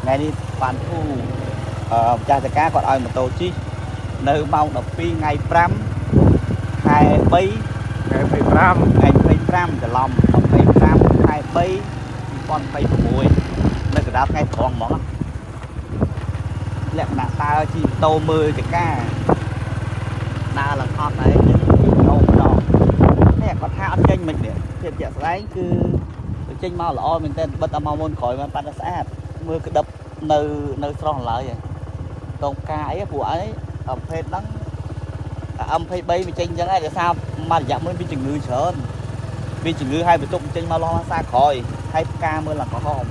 ថ្ងៃនេះបានធូរម្ចាស់ចការគាត់ឲ្យម៉ូតូជិះនៅម៉ោង12ថ្ងៃ5ខែ3ថ្ងៃ25ថ្ងៃ25ច្រឡំ25ខែ3 2026នៅកណ្ដាលថ្ងៃត្រង់ហ្មងលក្ខណៈតើជិះម៉ូតូមើលចការដើរឡើងអត់ហើយយើងជិះម្ដងនេះគាត់ថាអត់ចេញមិននេះភាពជាក់ស្ដែងគឺចេញមកល្អមែនទែនបិទតែមកមុនក្រោយមកប៉ាត់ស្អាតមើលក្តឹបនៅស្រស់ឡើយតងផ្កាអីព្រោះអីប្រភេទហ្នឹង M23 វាចេញអញ្ចឹងហើយដោយសារមួយរយៈមុនវាជំងឺច្រើនវាជំងឺហើយបន្ទប់ចេញមកលោះសាក្រោយហើយផ្កាមើលឡើងក្រហម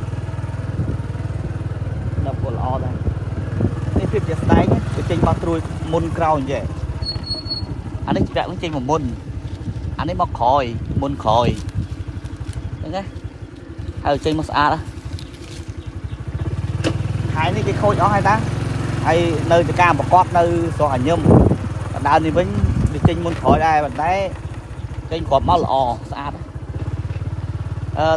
ដល់ពលល្អដែរនេះភាពជាស្ដែងវាចេញមកត្រួយមុនក្រោយអញ្ចឹងអានេះប្រាក់វិញចេញមកមុនអានេះមកក្រោយមុនក្រោយអញ្ចឹងណាហើយចេញមកស្អាតខែនេះគេខូចអស់ហើយតាហើយនៅចការប្រកបនៅស្រស់អញឹមដើមនេះវិញវាចេញមុនក្រោយដែរប៉ុន្តែចេញគ្រាប់មកល្អស្អាត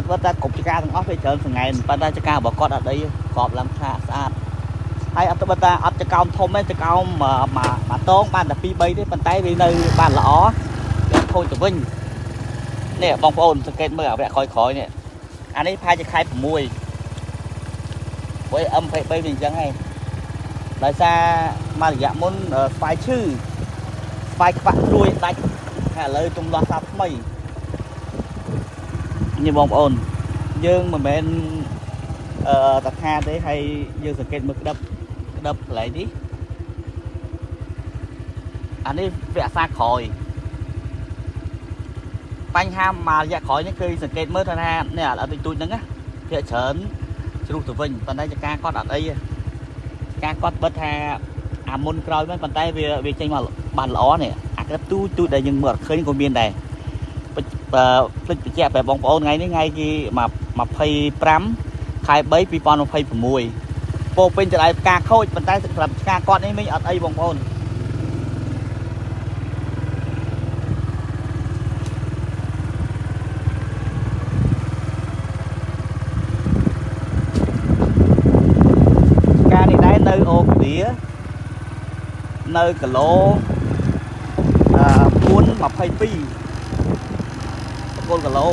បើតែគ្រប់ចការទាំងអស់វាច្រើនសង្ងែនប៉ុន្តែចការរបស់គាត់អត់អីគ្រាប់ឡើងឆាកស្អាតហើយអត់បើតែអត់ចកោមធំទេចកោមមួយតងបានតែ2 3ទេប៉ុន្តែវានៅបានល្អវាខូចទៅវិញនេះបងប្អូនសង្កេតមើលអាវគ្គក្រោយៗនេះអានេះផាយជាខែ6ព្រោះ M23 វាអញ្ចឹងហើយដោយសារមួយរយៈមុនស្វាយឈឺស្វាយខ្វាក់ត្រួយដាច់ហើយឥឡូវទំលាស់សាថ្មីនេះបងប្អូនយើងមិនមែនតថាទេហើយយើងសង្កេតមើលក្តឹបក្តឹបកន្លែងនេះអានេះវាអាសាក្រោយបញ្ហាមួយរយៈក្រោយនេះគឺសង្កេតមើលថានេះអត់ទូចហ្នឹងណាភាគច្រើនជ្រុះទៅវិញប៉ុន្តែចការគាត់អត់អីការគាត់បិទថាអាមុនក្រោយហ្នឹងប៉ុន្តែវាចេញមកបានល្អនេះអាក្របទូចទូចដែលយើងមើលអត់ឃើញក៏មានដែរភ្លេចបញ្ជាក់ប្រាប់បងប្អូនថ្ងៃនេះថ្ងៃគេ25ខែ3 2026ពោពេញទៅដោយផ្កាខូចប៉ុន្តែសម្រាប់ការគាត់នេះវិញអត់អីបងប្អូនការនេះដែរនៅអូកាឌានៅគីឡូ4.22បកគលគីឡូ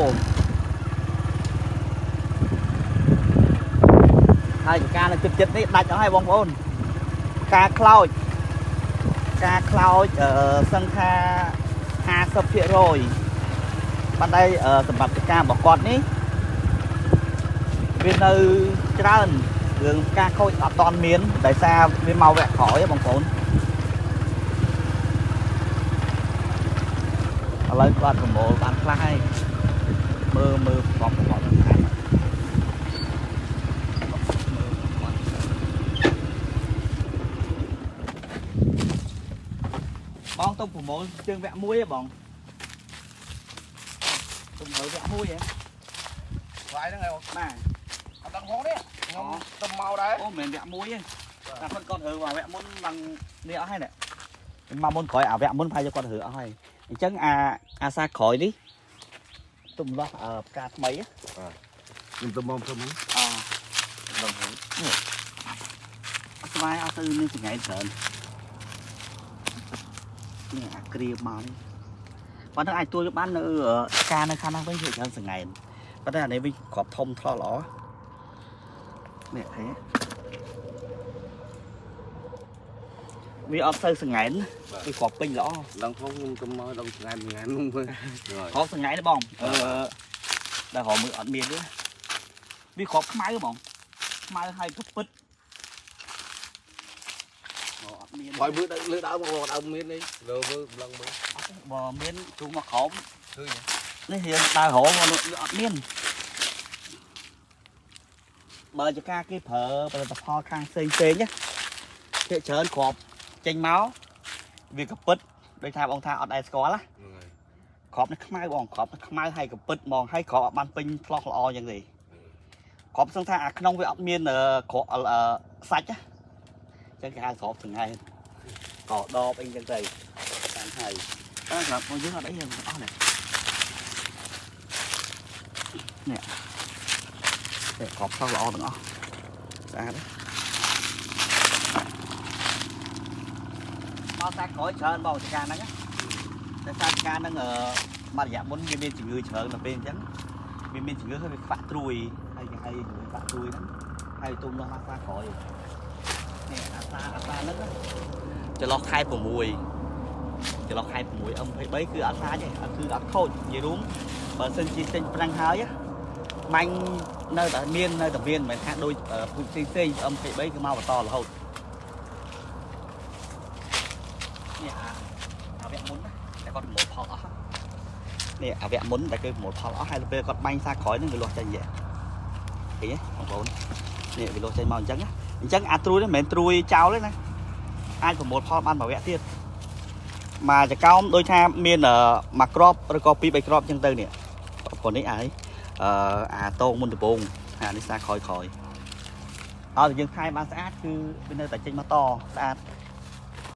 ហើយការនៅចិត្តនេះដាច់អស់ហើយបងប្អូនការខ្លោចសឹងថា50%ប៉ុន្តែសម្រាប់ការរបស់គាត់នេះវានៅច្រើនរឿងការខូចអត់តន់មានដោយសារវាមកវគ្គក្រោយបងប្អូនឥឡូវគាត់ប្រមូលបានខ្លះហើយមើលប្រកបគាត់ហ្នឹងបងទៅប្រមូលជើងវគ្គ1ហ៎បងទៅប្រមូលវគ្គ1ហ៎ស្វាយហ្នឹងហ៎បងបាទអត់ដឹងផងនេះខ្ញុំទៅមកដែរអូមិនមែនវគ្គ1ទេតែគាត់រើវគ្គមុនឡើងនេះអស់ហើយនេះមកមុនក្រោយអាវគ្គមុនប្រហែលជាគាត់រើអស់ហើយអញ្ចឹងអាសាក្រោយនេះទំលាស់ផ្កាថ្មីបាទខ្ញុំទៅមកទៅមកអដឹងហើយនេះស្វាយអត់ទៅមានចង្អែតច្រើននេះអាគ្រាមកនេះប៉ុន្តែអាចទួយបាននៅការនៅខាងនោះវិញវាច្រើនសង្ងែនប៉ុន្តែអានេះវិញគ្រាប់ធំថ្លោះល្អនេះឃើញវាអត់សូវសង្ងែនវាគ្រាប់ពេញល្អដឹងផងខ្ញុំទៅមកដឹងសង្ងែននោះមើលគ្រាប់សង្ងែនទេបងដែលរកមើលអត់មានទេវាគ្រាប់ខ្មៅបងខ្មៅហើយក៏ពិតអត់មានហើយមើលលើដើមបងដើមមាននេះលើមើលម្លឹងមើលអត់បើមានជ្រុះមកក្រោមឃើញនេះរៀងដើររកអត់មានបើចការគេប្រើផលិតផលខាងផ្សេងណាភាគច្រើនគ្រាប់ចេញមកវាកពិតដូចថាបងថាអត់ដែលស្គាល់ណាគ្រាប់នេះខ្មៅបងគ្រាប់ខ្មៅហើយកពិតហ្មងហើយគ្រាប់អត់បានពេញផ្លោះល្អយ៉ាងទេគ្រាប់សឹងថាអាក្នុងវាអត់មានគ្រាប់សាច់ណាអញ្ចឹងគេហៅគ្រាប់សង្ហែកដបអីចឹងទៅតាមហើយតែគ្រាប់របស់យើងអត់អីអស់នេះនេះតែគ្រាប់ផ្លោះល្អទាំងអស់ ស្អាតមកសាក្រោយច្រើនបងចការហ្នឹងតែសាការហ្នឹងមករយៈមុនវាមានជំងឺច្រើនដល់ពេលអញ្ចឹងវាមានជំងឺហើយវាខ្វាក់ត្រួយហើយគេហៅជំងឺខ្វាក់ត្រួយហ្នឹងហើយទុំនោះមកសាក្រោយនេះអាសាហ្នឹងចន្លោះខែ6ចន្លោះខែ6 M23 គឺអត់សាចទេគឺអត់ខូចនិយាយរួមបើសិនជាចេញប្រាំងហើយបាញ់នៅតែមានមិនមែនថាដូចពូជផ្សេងៗ M23 គឺមកបន្តរហូតនេះអាវគ្គមុនណាតែគាត់ប្រមូលផលអស់នេះអាវគ្គមុនតែគេប្រមូលផលអស់ហើយពេលគាត់បាញ់សាក្រោយហ្នឹងវាលាស់ចេញយេឃើញទេបងប្អូននេះវាលាស់ចេញមកអញ្ចឹងអញ្ចឹងអាត្រួយនេះមិនមែនត្រួយចោលទេណាអាចប្រមូលផលបានមួយវគ្គទៀតមកចកោមដូចថាមានមួយគ្រាប់ឬក៏2 3គ្រាប់អញ្ចឹងទៅនេះបងប្អូននេះអាតងមុនដំបូងអានេះសាក្រោយក្រោយអត់យើងថែបានស្អាតគឺវានៅតែចេញមកតស្អាត